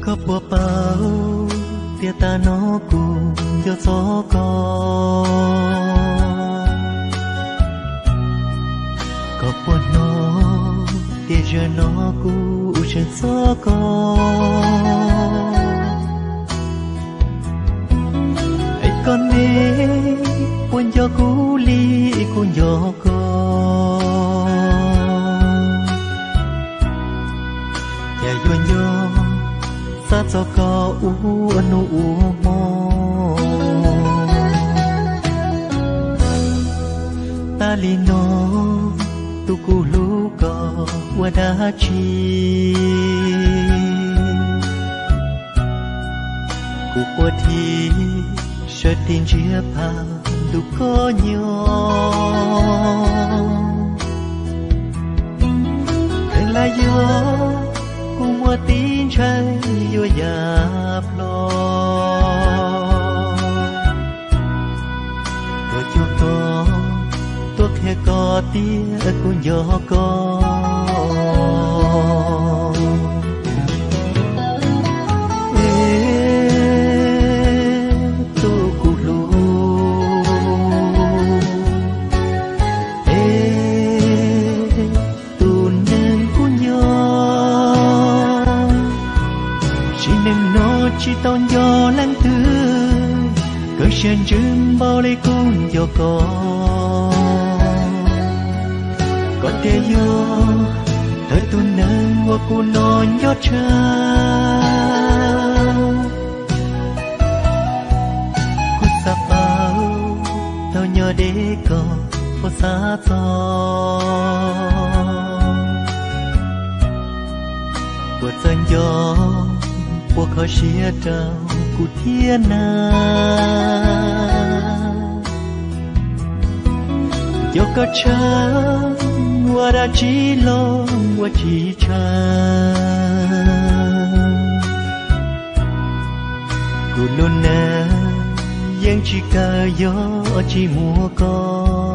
Koj puas paub tias tag no kuv nco txog koj? Koj puas hnov tias zaum no kuv seev txog koj? Es koj ne, puas nco kuv li kuv nco koj? Cas yuav nco xav txog koj ua hnub ua hmo? Tas li no, tus kuv hlub koj ua dab tsi? Kuv quaj thiab sawv tis ntsiab phaj ntu koj nyob. Kheev lam yog kuv muaj tib ntshai yuav ya plho. Tuaj cuag koj, tuaj qhia koj tias kuv nco koj. Es tus kuv hlub, es tus neeg kuv nco, sim neej no tsis tau nco leej twg, koj siab ntsws npaum li kuv nco koj. Koj thiaj yog thaum tus neeg uas kuv hnov nco tshaj. Kuv xav paub thaum nyob deb koj puas xav txog, puas txawj nco, puas kho siab rau kuv thiab na. Nco koj tshaj, ua dab tsi los ua tsis tshaj. Kuv lub neej yeej tsis kawg yog tsis muaj koj.